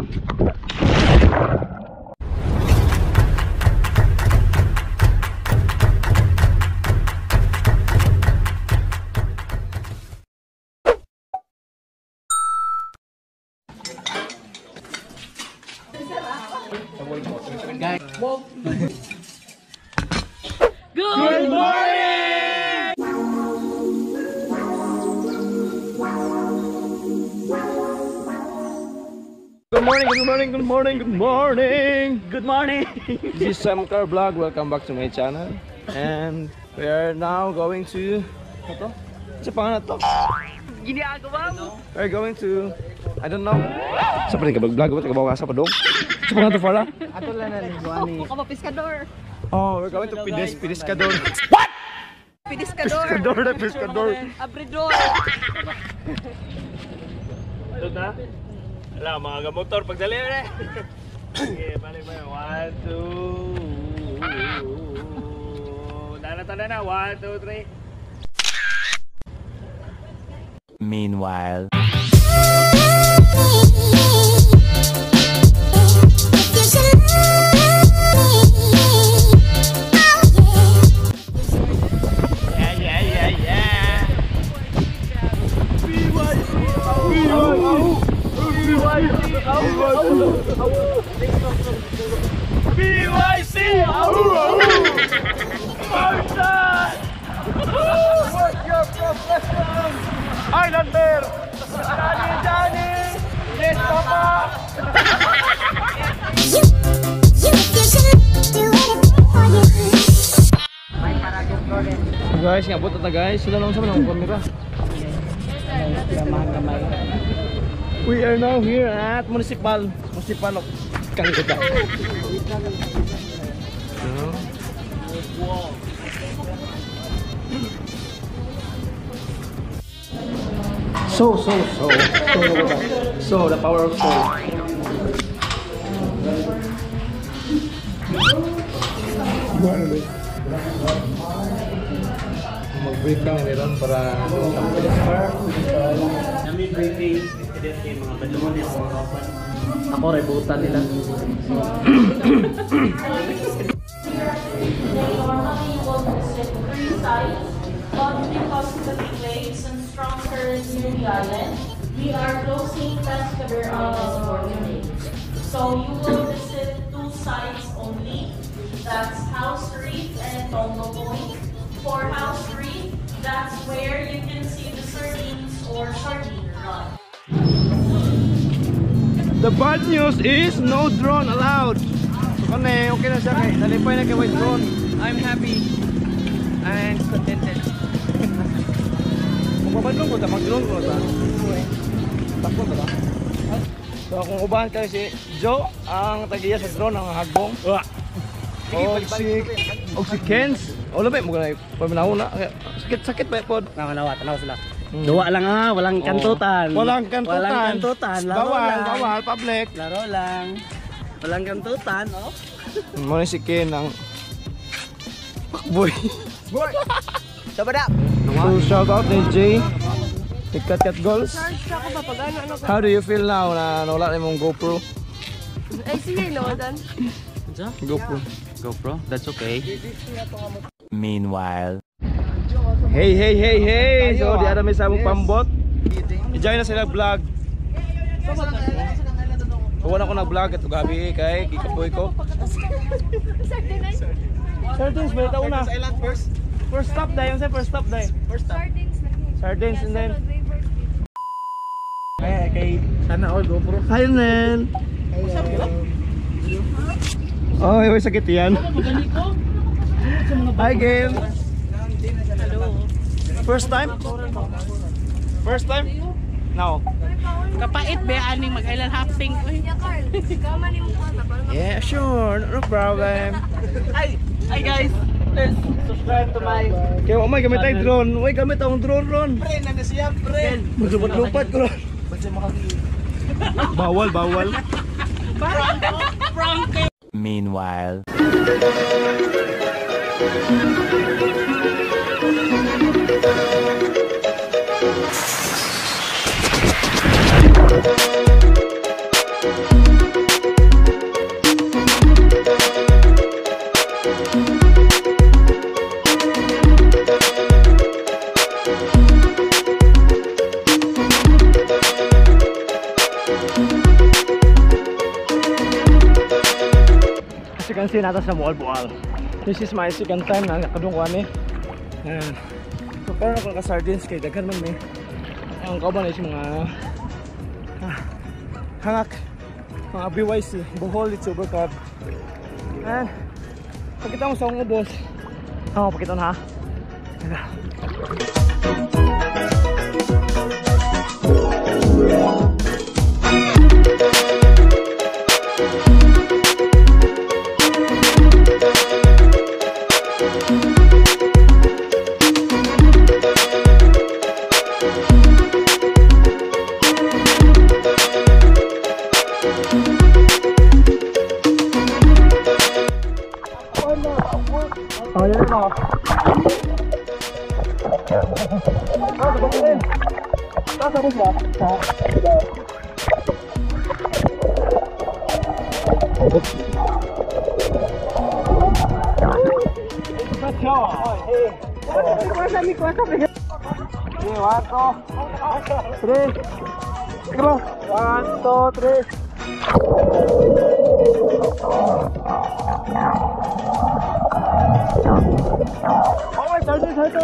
Good morning! Good morning, good morning, good morning, good morning! Good morning! This is Sam Car Vlog. Welcome back to my channel. And we are now going to... Ano to? Sa pangalan to? Ginagawa mo? We're going to... I don't know. Sa pa rin ka mag-vlog? Ba't ka sa padong? Sa pangalan to, Farah? Ato lang na lingguan ni. Baka mapiskador. Oh, we're going to Pidiskador. What? Pidiskador. Pidiskador na, Pidiskador. Abridor. Ito na? Wala, mga gamotor, pagdali na eh. Sige, balik ba? 1, 2... Tana, na. 1, 2, 3. Meanwhile... Yeah. BYC! Marshall! Work your profession! Islander! Johnny, Johnny! Yes, Papa! Guys, ngabot na guys. Sila lang sa mga kamera. We are now here at Municipal of Kanggata. So, the power of soul. Mag-brief lang meron para Nami briefing mga badlungon niya mga kapan. Ako rebutan nila. Normally you will visit 3 sites, but because of the big waves and strong currents near the island, we are closing Pescador Island for today. So you will visit 2 sites only. That's House Reef and Tongo Point. For House Reef, that's where you can see the sardines or sardine run. The bad news is no drone allowed. So kani, okay na siya kay nalipay na kay may drone. I'm happy and contented. Kung mabadlong ko ta, mag-drone ko ta. Takbo ta. So kung uban kayo si Joe, ang tagiya sa drone ang hagbong. Og si Kens. O labi mo ganay paminaw na. Sakit pa pod. Nakanawa, tanaw sila. Duwa lang ha, walang kantutan. Walang kantutan. Walang kantutan. Laro bawal, lang. Bawal, public. Laro lang. Walang kantutan, oh. Mo si Ken ang fuckboy. Boy. Sabada. So shout out ni Jay. Kat Kat Goals. How do you feel now na nawala na imong GoPro? Ay, sige, no, dan. GoPro. GoPro? That's okay. Meanwhile... Hey, hey, hey, hey! So, di ara may sa among pambot. I-join na sila vlog. So, wala ko nag-vlog ito gabi kay kikapoy ko. Sardines, may tao na. First stop dai, yung sa first stop dai. First stop. Sardines and then Ay, kay sana all GoPro. Hi, Nel. Oh, may sakit yan. Hi, Gail. Hello. First time? First time? No. Kapait ba aning mag-island hopping? Yeah, sure. No problem. Hi, hi guys. Please subscribe to my. Kaya oh my, gamit tayong drone. Uy, gamit akong drone ron. Pre, nana siya, pre. Maglupat-lupat ko ron. Bawal, bawal. Prank. Meanwhile. Thank As you can see, nata sa Moalboal. This is my second time na nakadung ko ani. Ayan. So karon ako naka-sardines kay daghan man may. Ang kauban is mga hangak, mga BYC, Bohol YouTuber Club. Ayan. Pakita mo sa akong ubos. Oh, pakita na ha. Teka. Oh, yan na. Ah, sabog din. Ah, sabog ba? Ah. Okay, 1, 2, 3. Go. 1, 2, 3. Oh my God, this is so.